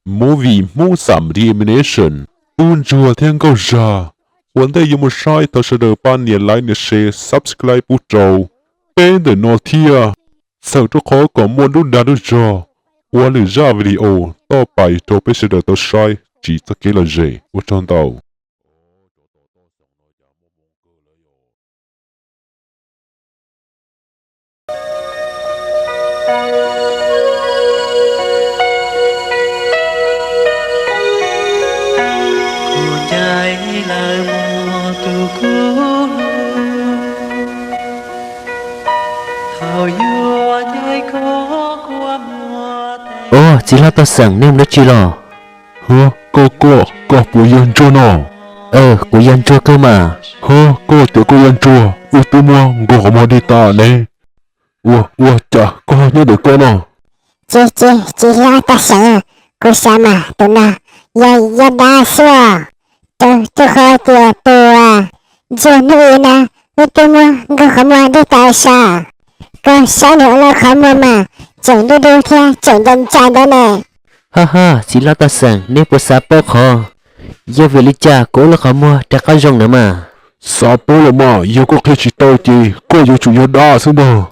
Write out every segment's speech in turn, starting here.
Movie Hmoob Xam Reaction, tub ntsuag thiab nkauj zag. Ua ntej yuav mus saib thov sawv daws pab nias like, nias share, subscribe pub rau peb ntawm no thiab, txhawm rau qhov kom muaj lub dag lub zog ua lwm zaj video toj pais rau peb sawv daws tau saib tsis txoj kev lom zem. Ua tsaug ntau. Au, txiv hlob Toj Xeem, nej mus dab tsi los? Hov, koj, koj, koj puas yog Ntsuag no? Aw, kuv yog Ntsuag kawg mas. Hov, koj tias koj yog Ntsuag, wb twb muab nkaug qhov muag dig tas ne. Ua, ua cas koj nyob ntawm koj no? Tsis, tsis, txiv hlob Toj Xeem, kuv xav mas tus no yog yaj dab xwb os. Rau qhov tias tus Ntsuag hnub i na, wb twb muab nkaug qhov muag dig tas sav. Koj saib nws ua lub qhov muag mas tseem dub dub thiab tseem ncas ncas ntawd ne. Ha ha, txiv hlob Toj Xeem, nej puas xav paub qhov yog vim li cas kuv ua lub qhov muag rov qab zoo na mas? Xav paub los mas, yog koj qhia tsis tau ces koj yuav tsum yog dab xwb ntag.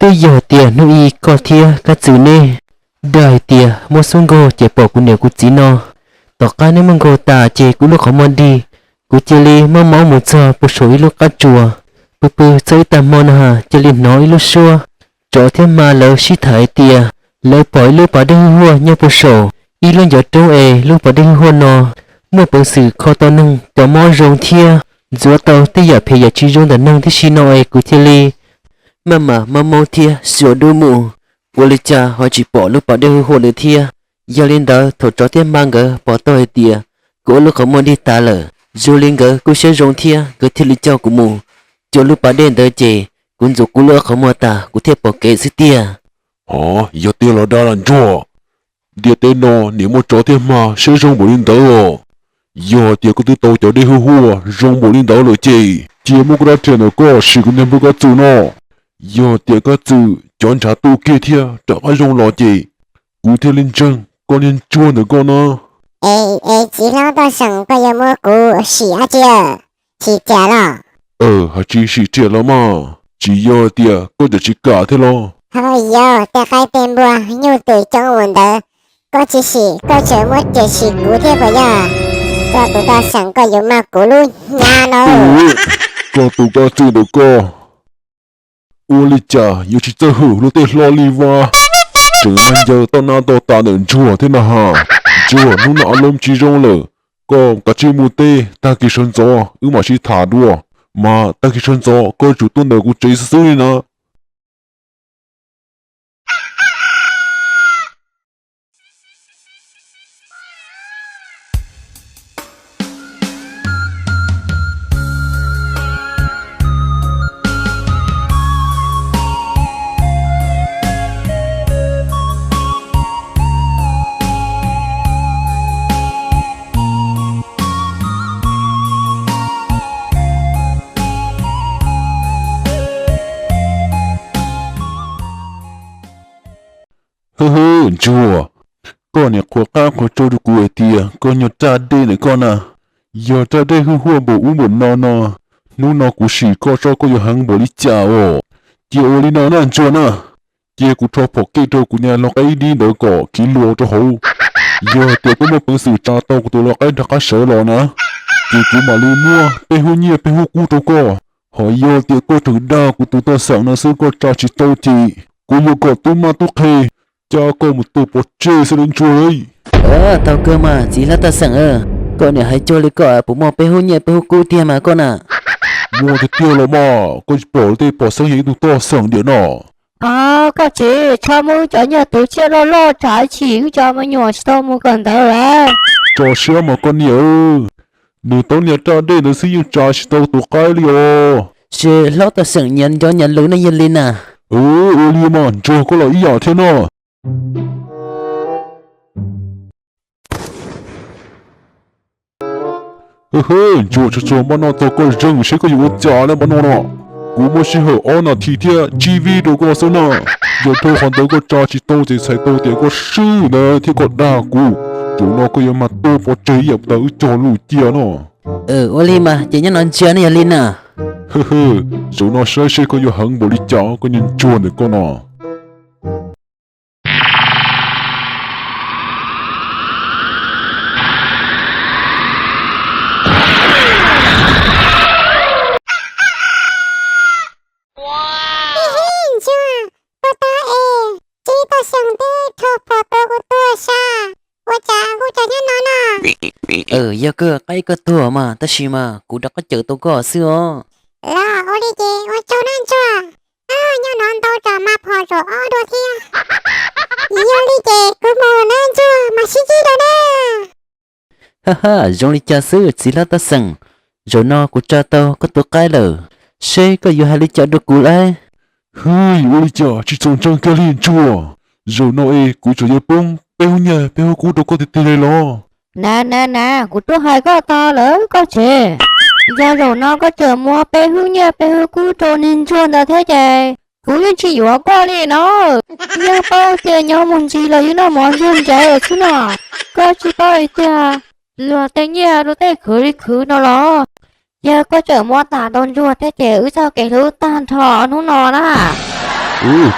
Twb yog tias hnub i koj thiab Kab Txwm neb dag hais tias muab xub nkaug ces pom kuv niam kuv txiv no. Tom qab neb muab nkaug tas ces kuv lub qhov muag dig, kuv cia li mob mob mus txog puag saum ib lub qab tsuas. Pw pw txog ib tag hmo no cia li hnov ib lub suab tsov thiab hma lawv sib tham hais tias lawv pom ib lub pas dej hwj huaj nyob puag saum ib lub ncov roob es lub pas dej hwj huaj no muaj peev xwm kho tau neeg cov mob zoo thiab ntxuav tau tej yam phem yam tsis zoo ntawm neeg tib si no es kuv cia li maj mam mob mob thiab xuas dub mus, ua li cas ho tsis pom lub pas dej hwj huaj lawm thiab. Yog li ntawd thaum tsov thiab hma nkawd pom tau hais tias kuv ua lub qhov muag dig tas lawm, zoo li nkawd kuj siab zoo thiab nkawd thiaj li coj kuv mus cuag lub pas dej ntawd ces kuv ntxuav kuv lub qhov muag tas kuv thiaj pom kev xwb tiag. Hov, yog tiag los dag Ntsuag? Ntiaj teb no niam muaj tsov thiab hma siab zoo npaum li ntawd os. Yog tias koj twb tau cov dej hwj huaj zoo npaum li ntawd lawm ces cia muab kuv rab riam ntawm koj sim kuv niag npawg Kab Txwm no. Yog tias Kab Txwm cov ntshav tu kiag thiab rov qab zoo los ces kuv thiaj li ntseeg koj niag Ntsuag ntawm koj na. Es, es txiv hlob Toj Xeem, koj yuav muab kuv sim dab tsi? Sim riam los? Aw, hais tsis sim riam los mas, tsis yog tias koj tseem tsis kam thiab los? Ho yog tej qaib tej npua nyuj twm coob ua ntawd, koj tsis sim koj tseem muab riam sim kuv thiab puas yog? Koj tus Toj Xeem koj yuav mag kuv lub hnyav no. Koj tus Kab Txwm ntawm koj, ua li cas yuav tsis txawj hwm luag tej hlo li vas? Tseem mag ncaws toj nab toj tas ntawm Ntsuag thiab na has. Ntsuag, hnub no a lub tsis zoo lawm, koj kav tsij mus teb, tag kis sawv ntxov wb mam sib tham dua. Mas tag kis sawv ntxov koj tsum tuaj ntawm kuv tsev xwb xwb li na. Hwj hwj, Ntsuag, koj niam qhuas qab qhuas tsau rau kuv hais tias koj nyob raj dej ntawm koj na. Yog raj dej hwj huaj npaum ub npaum no no, hnub no kuv sim koj tso koj yuav heev npaum li cas os. Cia ua li no na Ntsuag na, cia kuv rho phom kej rau kuv niag lau qaib dib ntawd kom kiv luas rau hauv. Yog tias koj muaj peev xwm tsa tau kuv tus lau qaib rov qab sawv los na, ces kuv mam li muab peb hub nyiaj peb hub kub rau koj. Ho yog tias koj tseem dag kuv tus Toj Xeem no xwb koj tsa tsis tau ces kuv yuav kom tub mab tub qhe coj koj mus tu pov tseg xwb li Ntsuag. Tau kawg mas txiv hlob Toj Xeem, koj niam hais cuag li koj puas muaj peb hub nyiaj peb hub kub tiag mas koj na? Muaj tiag tiag los mas, koj tsis pom tej pom xeeb yog ib tug Toj Xeem diam no. Aub, koj tsev txhob muab wb cov nyuag tus tsiaj loj loj tsa chim, wb cov me nyuam tsis tau mus kawm ntawv lawm. Tso siab mas koj niam, nws tau niag raj dej ntawd xwb yeej tsa tsis tau tus qaib li os. Tsis hlob Toj Xeem nyias nco nyias lus ne yog li na. Ua li mas Ntsuag koj los ib yam thiab no. Hwj hwj, Ntsuag, tsuag tsuag npaj no txog koj zeeg seb koj yuav ua cas na npaj no no. Kuv muaj sij hawm ob nas this thiab tsib vib rau koj xwb na. Yog dhau qhov ntawd koj tsa tsis tau ces txhais tau tias koj swb ntawd thiab koj dag kuv. Zaum no koj yuav mag tuaj pov tseg ib yam ntawd wb cog lus cia no. Ua li mas ces nyob no ntsia ne yog li na. Zaum no saib seb koj yuav heev npaum li cas koj niag ntsuag ntawm koj no. Ntsuag, puas tau es tsis tau xyeem twb rho phom tua kuv tuag sas, ua cas kuv cas nyob no na. Yog koj qaib koj tuag mas tab sis mas kuv rov qab cawm tau koj xwb os. Los ua li ces ua tsaug na ntsuag, nyob no ntau tsam mag phom zaum ob dua thiab. Yog li ces kuv mus na ntsuag, mam sib ntsib dua na. Ha ha, zoo li cas xwb txiv hlob Taj Xeem, zaum no kuv tsa tau koj tus qaib lawm, seb koj yuav hais li cas dua kuv lauj. Hwj, ua li cas tsis txaus ntseeg kiag li ntsuag, zaum no es kuv tseem yuav poob peb hub nyiaj peb hub kub rau koj tiag tiag li los? Na na na, kuv twb hais koj tas lawm koj tsev, yog zaum no koj tseem muab peb hub nyiaj peb hub kub rau niag ntsuag ntawd thiab ces kuv yeej tsis yuav koj li no. Yeej paub tias nyob mus ntsis los yeej noj mov ntsuag ntsev xwb no. Koj tsis paub hais tias luag tej nyiaj luag tej khwv li khwv no los, yog koj tseem muab tas rau ntsuag thiab ces wb txoj kev hlub tag nrho hnub no na.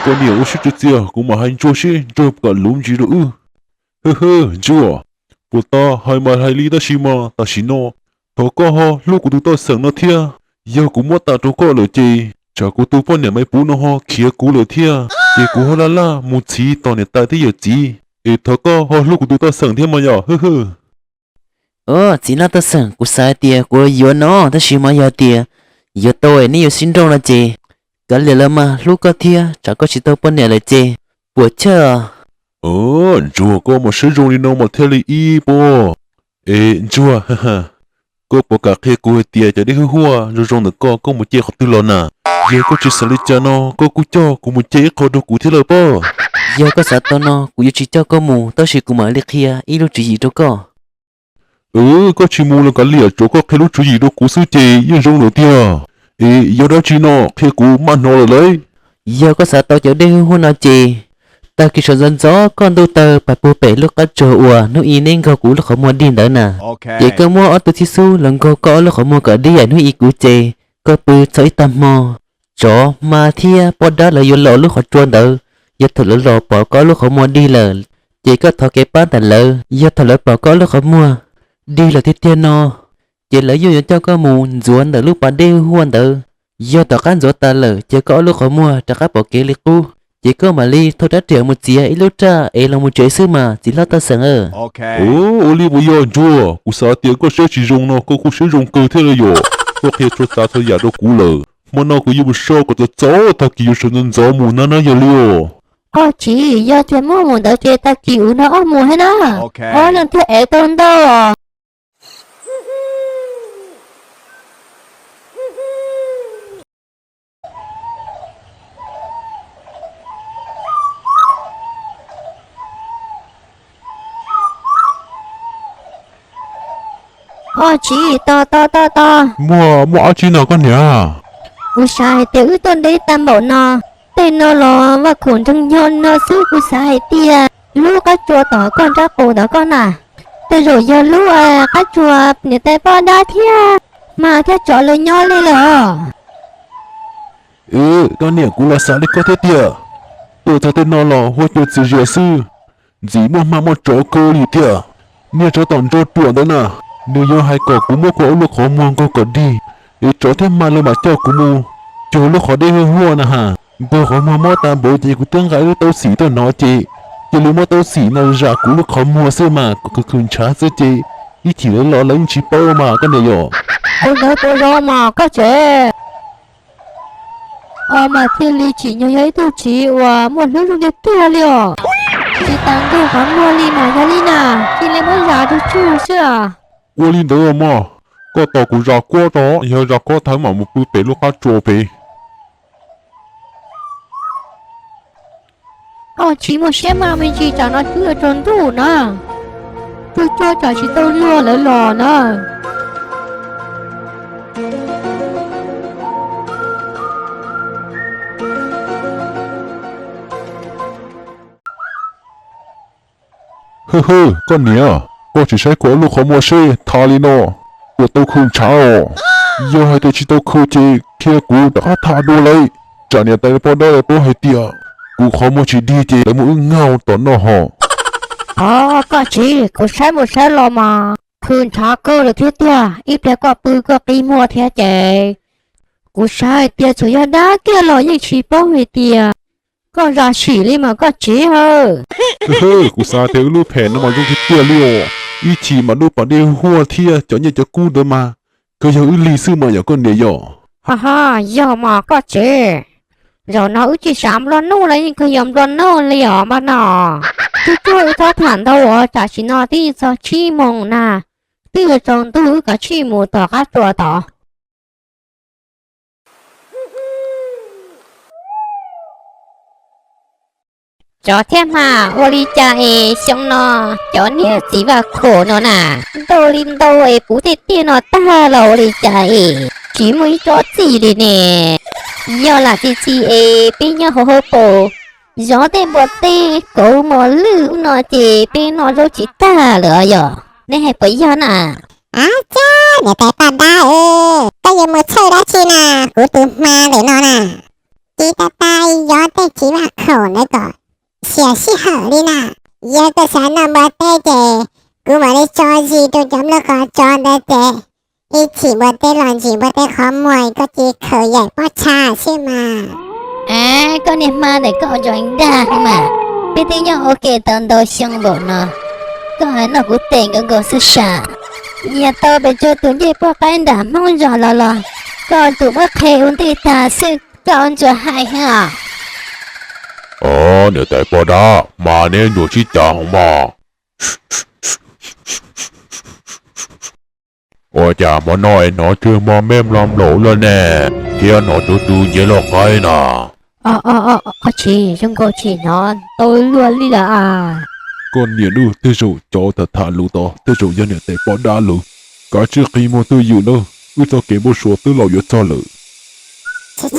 Koj niam ua siab txias txias, kuv mam hais ntsuag seb ntsuag puas kam luv ntsis rau wb. Hwj hwj ntsuag, puas tas hais mas hais li tab sis mas tam sim no thov koj ho hlub kuv tus Taj Xeem no thiab. Yog kuv muab tas rau koj lawm ces tsam kuv tus poj niam Maiv Puv no ho khiav kuv lawm thiab ces kuv ho laj laj mus txhiv tos niam tais thiab yawm txiv, es thov koj ho hlub kuv tus Taj Xeem thiab mas yom. Hwj hwj. Txiv hlob Taj Xeem, kuv xav hais tias kuv yuav no tab sis mas yog tias yuav tau es neb yuav sib nrauj no ces kav liam los mas hlub koj thiab, tsam koj tsis tau poj niam lawm ces puas chawj. Ntsuag, koj mas siab zoo li no mas thiaj li ib puas. Es ntsuag, koj puas kam qhia kuv hais tias cov dej huaj huaj zoo zoo ntawm koj, koj mus ce qhov twg los na? Yog koj tsis xav li cas no koj kuj coj kuv mus ce ib qho rau kuv thiab lawm pob. Yog koj xav tau no kuv yuav tsis coj koj mus tab sis kuv mam li qhia ib lub tswv yim rau koj. Koj tsis mus los kav liam, tsuav koj qhia lub tswv yim rau kuv xwb ces yeej zoo lawm tiag. Es yog dab tsi no qhia kuv maj hnov lawm lauj. Yog koj xav tau cov dej huaj huaj no ces tag kis sawv ntxov ntxov koj ntuj taw pais puag pem lub qab tsuas uas hnub i neb nkaug kuv lub qhov muag dig ntawd na, ces koj muab ob tug txib xub los nkaug koj ob lub qhov muag kom dig ib yam hnub i kuv ces koj pw txog ib tag hmo, tsov hma thiab poj dab lawv yuav los lub qhov tsua ntawd. Yog thaum lawv los pom koj ob lub qhov muag dig lawm ces koj thov kev pab ntawm lawv. Yog thaum lawv pom koj ob lub qhov muag dig lawm tiag tiag no ces lawv yeej yuav coj koj mus ntxuav ntawm lub pas dej huaj huaj ntawd. Yog tom qab ntxuav tas lawm ces koj ob lub qhov muag rov qab pom kev li qub, ces koj mam li thauj rab riam mus txiav ib lub raj es los mus tsev xwb mas txiv hlob Taj Xeem. Ua li puas yog ntsuag? Kuv xav tias koj siab tsis zoo no koj kuj siab zoo kawg thiab los yom. Koj qhia txhua tsav txhua yam rau kuv lawm, hmo no kuv yuav mus so kom txaus txaus tag kis yuav sawv ntxov ntxov mus na na yog li os. Koj tsis yog tias muaj mus ntawd ces tag kis uv no ob mus thiab na, ob leeg thiaj ev tau ntau. Koj tsis tos tos tos tos. Muaj, muaj dab tsi no koj niam? Kuv xav hais tias wb tuaj deb tag npaum no, tej no los vaj khaum nreeg nyo no xwb, kuv xav hais tias lub qab tsua tom koj nrab qus ntawd koj na, tej zaum yog lub qab tsua niam tais poj dab thiab hma thiab tsov lawv nyob li lawm. Koj niam, kuv los xav li koj thiab tiag. Tuaj txog tej no los huab cua txias zias xwb, ntxim muaj hma muaj tsov kawg li tiag. Niag tsov tom nrog ruam ntawd na, nws yuav hais kom kuv muab kuv ob lub qhov muag nkaug kom dig, es tsov thiab hma lawv mam coj kuv mus cuag lub qhov dej huaj huaj na ha. Nkaug qhov muag mob tag npaum ces kuv twb nqa ib lub taub xim tuaj no ces cia li muab taub xim no zam kuv lub qhov muag xwb mas, khwv khwv ntshav xwb ces ib chim lawv los lawv yeej tsis paub mas koj niam yom. Ua ntawd puas zoo mas koj tsev? Ho mas thiaj li tsim nyog yog ib tug txiv uas muaj hlwb zoo tiag tiag li os. Tsis tas nkaug qhov muag li mas yog li na, cia li muab zam rau tsug xwb. Ua li ntawd mog, koj tos kuv zam kuab tso, yog zam kuab tag mam mus pw pem lub qab tsua pem. Koj tsis muaj siab mas me ntsis tsam no twb yuav tsaus ntuj na, tus cuab tsam tsis tau luag lawv los na. Hwj, koj niam, koj tsis saib kuv ob lub qhov muag seb tha li no, puas tau khw ntshav os? Yog hais tias tsis tau khw ces qhia kuv rov qab tha dua lauj, tsam niam tais poj dab lawv paub hais tias kuv qhov muag tsis dig ces lawv muab wb nkaug tom noj hos. Os, koj txiv, kuv saib mus saib los mas khw ntshav kawg lawm thiab tiag. Ib pliag koj pw koj qi muag thiab ces kuv xav hais tias txawm yog dab kiag los yeej tsis paub hais tias koj zam sim li mas koj txiv aw. Kuv xav tias wb lub phem no mas zoo tiag tiag li os, ib chim mas dub pas dej huaj thiab cov nyiaj cov kub ntawd mas kawg yog wb li xwb mas yog koj niam yom. Ho ho, yog mas koj txiv, zaum no wb tsis xav nplua nuj los yeej kawg yog nplua nuj li os mas no. Twb tsuag wb txhob tham ntau os, tam sim no twb txog tsib moos na, twb yuav tsaus ntuj wb kav tsij mus tom qab tsua tod. Cov thiab mas ua li cas es xyoo no cov niag txiv vaj khaum no na ntau li ntau es puv tiaj tiaj no tag los ua li cas es tsis muaj ib tsob txij li ne? Yog lam txi txiv es peb nyob hauv hauv paus zov tej npua teb kauv mos lwj ub no ces peb noj zaub tsis tag lawm yog, neb hais puas yog na? Ab, cab niam tais poj dab, koj yuav mus txhawj dab tsi na, kuv tus hma ntawm no na. Txiv tais tais, yog tej txiv vaj khaum ntawd kom xiam sij hawm li na. Yog koj xav noj npua teb ces kuv mam li tso zis rau cov nplooj qos tsov ntawd ces ib chim npua teb los ntsis npua teb qhov muag koj cia li khaws yaim pob txha xwb mas. Ab, koj niag hma ntawm koj ntsuag dag mas, peb twb nyob ua ke tau ntau xyoo npaum no, koj hais noj kuv tes nkaus nkaus xwb sas. Nyias tau pes tsawg tus ncej puab qaib nram Hmoob zos los los, koj tus muab qhe ua ntej tag xwb koj ntsuag hais heev os. Niam tais poj dab, mas neb ntsuag sib cav heev mas. Ua cas hmo no es hnov tsw hmo me mlo nplaum lawm ne, thiab hnov tsw tsw ncej loj qaib na. Koj tsis zoo nkaus tsis hnov tau luag li lawm as. Koj niam, tej zaum cov tham tham lus tod tej zaum yog niam tais poj dab lawm. Kav tsij qi muag twj ywm nawb, wb txoj kev npau suav twb los yuav txog lawm. Cov kuj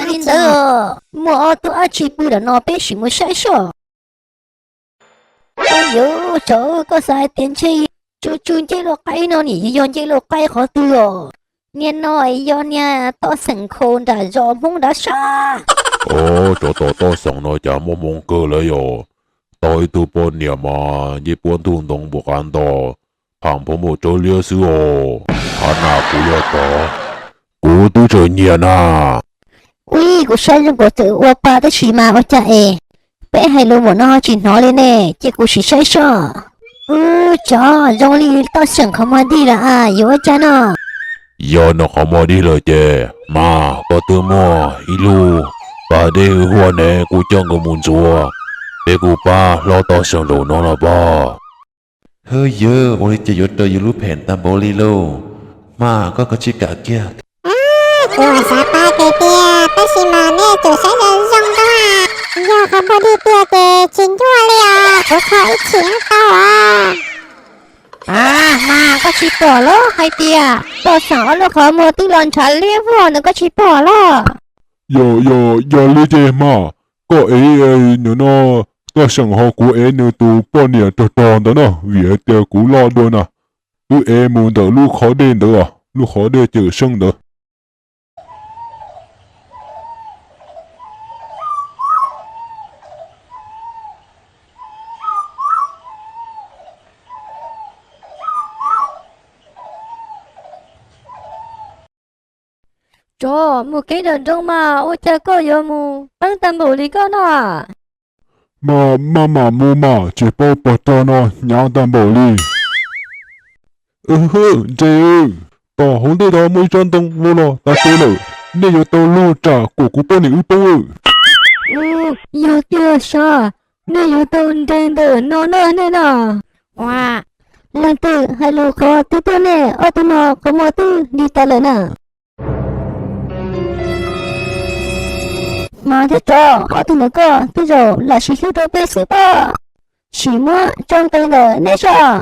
li ntawd, muaj ob tug dab tsi pw ntawm no peb sim mus saib seb. Yuav tsov, koj xav hais tias ntshe tsw tsw ncej loj qaib no nim yog ncej loj qaib qhov twg os? Niag no yog niag toj xeem khaus nram zos Hmoob nrad sab. Tsov tom toj xeem no cas muaj hmoo kawg lawm yog. Tau ib tug poj niam mas ncej puab ntug ntoo npaum qab nto, pham nphoo npaum tsawb liab xwb os. Qhov na kuv yog tsov, kuv twb tseem nyiam na. Ui, kuv saib zoo nkaus txawm ua pa tab sis mas ua cas es peb hais lus npaum no tsis hnov li ne, cia kuv sim saib seb. Ub, tsov, zoo li toj xeem qhov muag dig lawm as, yuav ua cas no? Yog nws qhov muag dig lawm ces mas koj twb muaj ib lub pas dej huaj ne, kuv coj nkawd mus ntxuav, peb kuj pab hlob toj xeem zaum no los pog. Hwj yawg, ua li cas yuav raws yus lub phem tag npaum li lauj? Mas koj kav tsij kam kiag. Kuv xav pab tiag tiag, tab sis mas nej tsum saib zoo zoo rau. Yog qhov muag dig tiag ces tsis ncaj li os, kuv kho ib chim tau os. Mas koj tsis pom los hais tias toj xeem ob lub qhov muag twb los ntshav liab vog ntawd koj tsis pom los? Yog, yog, yog li ces mas koj ev nws no, toj xeem ho kuv ev nws tus poj niam rog rog ntawd na, vim hais tias kuv loj dua na. Wb ev mus ntawm lub qhov dej ntawd, lub qhov dej cawm seej ntawd. Tsov, mus kev nram nroog mas ua cas koj yuav mus qeeb tag npaum li koj na? Mas maj mam mus mas tsis paub pog rog no hnyav tag npaum li. Nres, tom hauv ntej tod muaj ib tsob ntoo vau los tas kev lawm, nej yuav tau lug tsam kom kuv poj niam wb poob. Yog tiag sas, nej yuav tau nres ntawm no na nej na. Ua, leej twg hais lus qhov twg tuaj nej, ob tug no qhov muag twb dig tas lawm na. Hma thiab tsov, ob tug ntawm koj tej zaum lam sim hlub rau peb xwb pob. Sim muab tso nqis ntawm nej soj.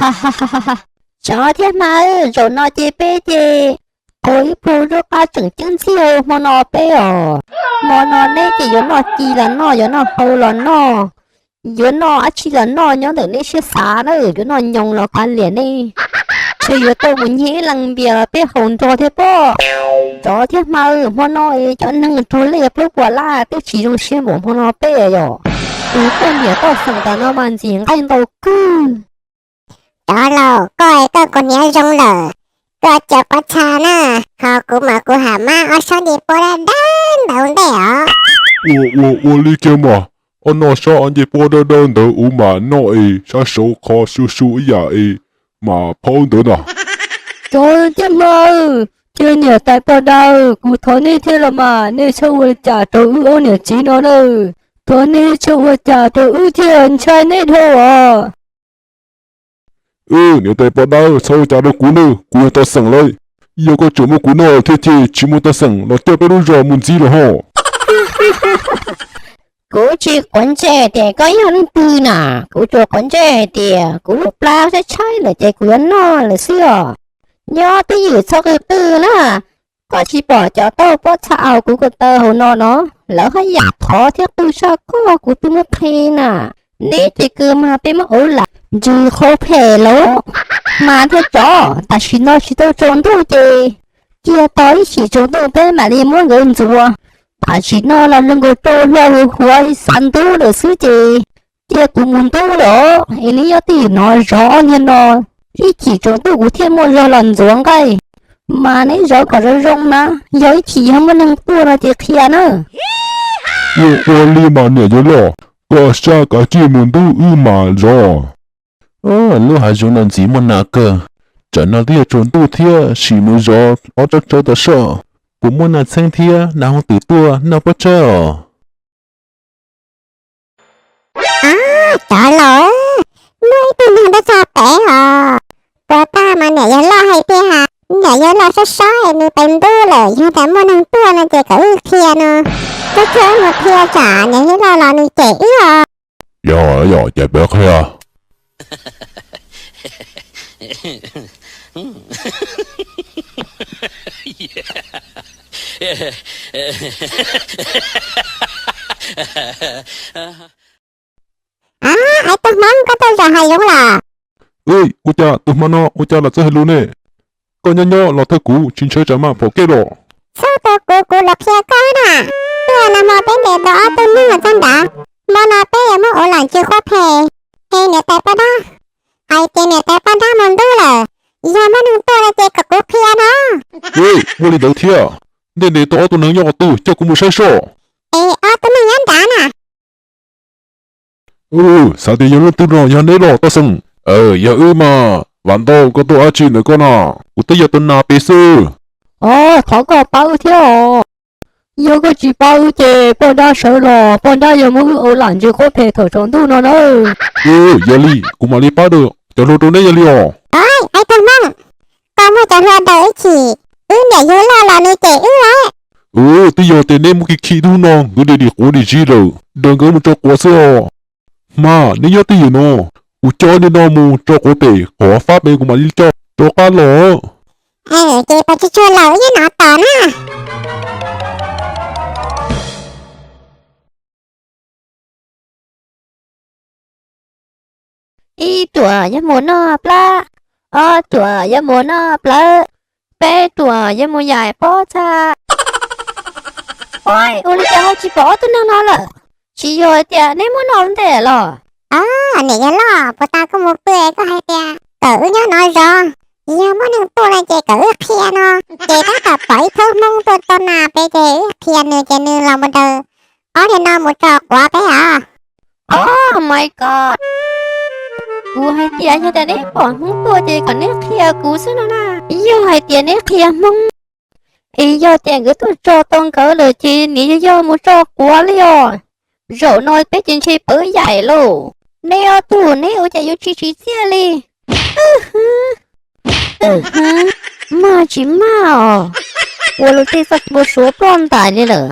Tsov thiab hma, zaum no ces peb ces qhuas ib pluag nruab qab tseem ceeb ntxiag hmo no peb os. Hmo no neb ces yuav noj ci los noj, yuav noj hau los noj, yuav noj dab tsi los noj nyob ntawm neb siab xav na, yuav noj nyoos los kav liam nej. Ntshe yuav tau mus nyiag ib leeg npias los peb haus nrog thiab pob. Tsov thiab hma, hmo no es cov neeg raug liaj plaub puas lab twb tsis zoo siab npaum hmo no peb yom. Tus poj niam toj xeem tas no mas ntxim nqaij ntau kawg. Tsov laus, koj es koj kuv hniav zoo lawm, koj cov pob txha na, ho kuv mas kuv ham mab ob sab ncej puab dawb dawb ntawd ntej os. Ua, ua, ua li kiag mas, ob noj sab ncej puab dawb dawb ntawd kuv mam noj es sab saud qhov su su ib yam es mas phaub ntawd na. Tsov thiab hma, thiab niam tais poj dab, kuv thov neb thiab los mas, neb txhob ua li cas rau wb ob niam txiv no na. Thov neb txhob ua cas rau wb thiab, ntshai neb dhau os. Niam tais poj dab, txhob ua cas rau kuv nawb, kuv yog toj xeem lawm. Yog koj tseem muab kuv noj thiab ces tsis muaj toj xeem los coj peb lub zos mus ntxiv los ho. Kuv tsis quav ntsej tias koj yog leej twg na, kuv tsuas quav ntsej hais tias kuv lub plab tshaib tshaib lawm ces kuv yuav noj lawm xwb os. Nyob twj ywm txhob qw qw na, koj tsis pom cov tauj pob txha aus kuv ko taw hauv no no, lawv haj yam thov thiab qw saj koj kuv twb muab qhi na. Neb ces kws mas peb muab ua lam ntsws qhov phem lauj. Hma thiab tsov, tam sim no tsis tau tsaus ntuj ces cia tos ib chim tsaus ntuj peb mam li muab nkawd ntxuav. Tam sim no los zoo nkaus rau hlo huv huav xav ntub lawm xwb ces cia kuv mus ntub lawm os. Es neb nyob twj ywm no zov ob niag no, ib chim tsaus ntuj kuv thiaj muaj zog los ntxuav nqaij. Mas neb zov kom zoo zoo na, yog ib chim yog muaj neeg tuaj no ces qhia na. Ua, ua li mas niam yawg loj, koj saj kav tsij mus ntub wb mas zov. Lub hav zoov no ntxim muaj nas kawg, tsam no twb yuav tsaus ntuj thiab, sim mus zov ob tsob tsawb tau soj, puas muaj nas txheeb thiab nas hooj twm tuaj noj pob tsawb os. Cov laus, muaj ib tug neeg nyob txog pem os. Puas tag mas niam yawg loj hais tias, niam yawg loj sob sob es nws pem ntub lawm, yog tias muaj neeg tuaj no ces kom wb qhia no. Txhob txhob mus qhia tsam niam yawg loj los nws cem wb os. Yog, yog ces peb qhia. Aib, tus hmoob, koj tuaj zos hav zoov los? Ua cas tus hmoob no ua cas los txawj hais lus ne? Koj nyob nyob los thawj kuv tsis ntshai tsam mas pom kev los. Txhob tua kuv, kuv los qhia koj na. Tuaj no hmo peb ntes tau ob tug neeg los txog nrad. Hmo no peb yuav muab ua lam ntsis qhuab phem. Es niam tais poj dab, hais tias niam tais poj dab mus ntub lawm, yog muaj neeg tuaj no ces kom kuv qhia no. Ua li ntawd thiab, nej ntes tau ob tug neeg nyob qhov twg, coj kuv mus saib soj. Es ob tug neeg nyob nrad na. Xav tias yog leej twg no, yog neb los Toj Xeem? Yog wb mas. Vam Ntau, koj tuaj dab tsi ntawm koj no? Kuv twb yog tus nas pem xwb. Os, thov koj pab wb thiab os. Yog koj tsis pab wb ces poj dab sawv los poj dab yuav muab wb ua lam ntsis qhuab phem thaum tsaus ntuj no na. Yog li kuv mam li pab rau cov hluas rau neb yog li os. Aib, tus hmoob, koj muab cov hluas daws ib chim, wb niam yawg loj los nws cem wb lawm. Twb yog tias neb muab khi khi hnub no nkawd dim dim quav dim zis lawm, daws nkawd mus tso quav xwb os. Hma, neb nyob twj ywm no, kuv coj neb no mus tso quav pem qhov fab pem, kuv mam li coj rov qab los. Ces pos tsuag tsuag los wb nyob no tos na. Ib tuam yuav mus noj plab, ob tuam yuav mus noj plawv, peb tuam yuav mus yaim pob txha. Ua li cas ho tsis pom ob tug neeg no lawm? Tsis yog hais tias neb muab noj ntej los? Niam yawg loj, puas tas koj mus pw es koj hais tias kom wb nyob no zov, yog muaj neeg tuaj no ces kom wb qhia no, ces tab tom pom ib tug hmoob tuaj tau nas pem ces wb qhia nws ces nws los mus daws ob niag no mus tso quav peb os. Oh my god! Kuv hais tias yog tias neb pom hmoob tuaj ces kom neb qhia kuv xwb no na. Yog hais tias neb qhia hmoob, es yog tias nkawd tuaj tso tau nkawd lawm ces nws yog yog mus tso quav li os. Zaum no peb ces ntshe pawv yaim lauj. Neb ob tug neb ua cas yuav tsis tsim txiaj li? Mag tsis mag os, ua luag tej txoj tua suav ploj ntais li lawm.